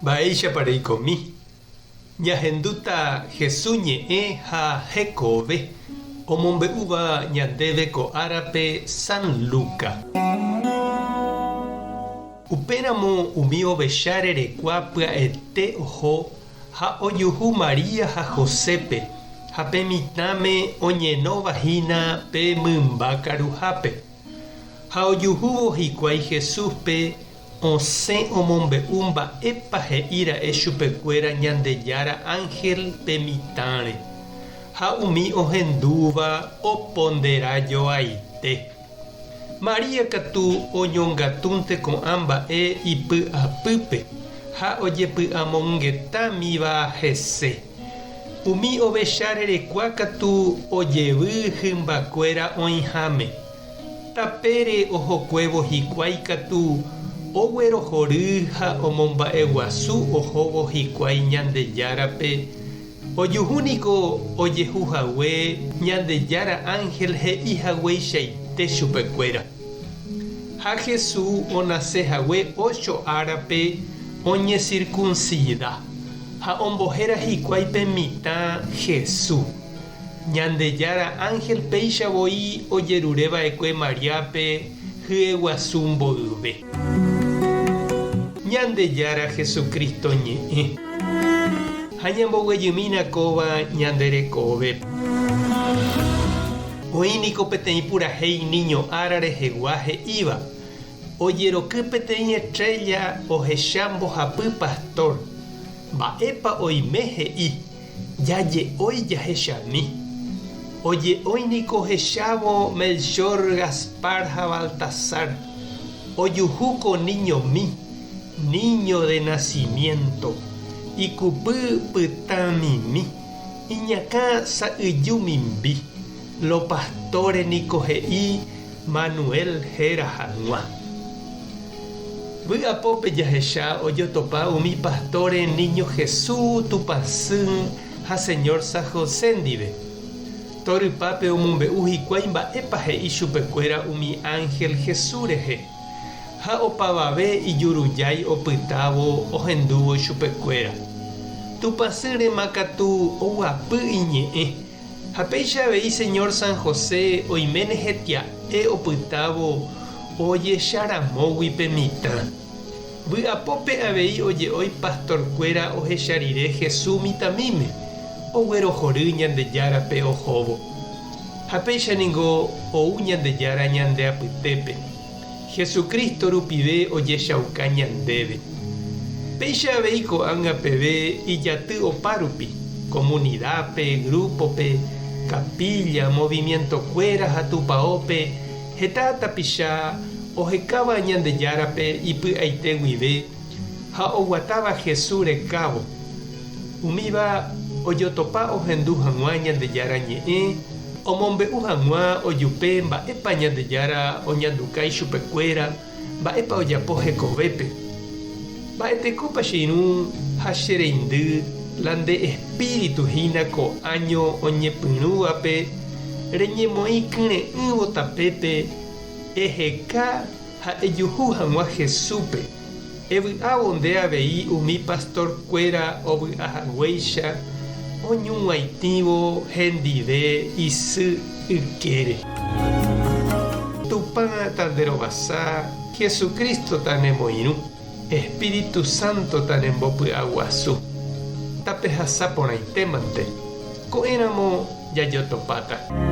Mba'éichapa reikomi? Ñahendúta Hesu ñe'ẽ ha hekove omombe'úva ñandéve ko árape San Luca. Upéramo umi ovecha rerekua pya'ete oho ha ojuhu María ha Josépe ha pe mitãme oñenóva hína pe mymba karuhápe. Ha ojuhúvo hikuái Jesúspe osẽ omombe'u mba'épa he'i ra'e chupekuéra Ñandejára ánhel pe mitãre, ha umi ohendúva opondera joaite. María katu oñongatúnte ko'ã mba'e ipy'apýpe ha ojepy'amongetámiva hese. Umi ovecha rerekua katu ojevy hymbakuéra oĩháme. Tapére ohokuévo hikuái katu oguerohory ha omomba'eguasu ohóvo hikuái Ñandejárape, ojuhu niko ojehu hague Ñandejára ánhel he'i hagueichaite chupekuéra. Ha Jesús onase hague ocho árape oñesirkunsida, ha ombohéra hikuái pe mitã Jesús. Ñandejára ánhel péicha voi ojerure va'ekue Mariápe hyeguasu mboyve. Ñandejára Jesucristo ñe'ẽ. Ha ñamboguejymína kóva ñande rekove. Oĩ niko peteĩ purahéi niño ára rehegua he'íva, Ojeroky peteĩ estrella ohecha mbohapy pastor. Mba'épa oime he'i? Jaje'ói jahechami. Oje'ói niko ohechávo Melchor, Gaspar ha Baltasar. Ojuhu ko niñomi, niño de nacimiento, ikupy pytã mimi, iñakã sa'yju mimbi. Lo pastore niko he'i Manuel héra hag̃ua. Vy'apópe jahecha ojotopa umi pastore Niño Jesús, Tupãsy ha Señor San José ndive. Torypápe omombe'u hikuái mba'épa he'i chupekuéra umi ánhel Jesús rehe, ha opavave ijurujái opytávo ohendúvo chupekuéra. Tupãsy rema katu oguapy iñe'ẽ. Ha péicha avei Señor San José oiméne hetia'e opytávo ojecharamógui pe mitã. Vy'apópe avei oje'ói pastorkuéra ohecha rire Jesús mitãmíme, oguerohory Ñandejárape ohóvo. Ha péicha ningo ou Ñandejára ñande apytépe. Jesucristo rupive ojechauka ñandéve. Péicha avei ko'ág̃a peve ijaty opárupi, komunidápe, grúpope, kapílla, movimientokuéra ha tupaópe heta tapicha ohekáva Ñandejárape ipy'aite guive ha oguatáva Jesús rekávo. Umíva ojotopa ohendu hag̃ua Ñandejára Ñe'ẽ, omombe'u hag̃ua ojupe mba'épa Ñandejára oñanduka ichupekuéra, mba'épa ojapo hekovépe. Mba'etekópa che irũ ha che reindy la nde espíritu hína ko áño oñepyrũvape reñemoĩ kyre'ỹvo tapépe eheka ha ejuhu hag̃ua Jesúspe. Evy'ávo nde avei umi pastor-kuéra ovy'a haguéicha oñug̃uaitĩvo hendive isy ykére. Tupã tanderovasa, Jesucristo tanemoirũ, Espíritu Santo tanembopy'aguasu. Tapehasa porãitémante, ko'ẽramo jajotopáta.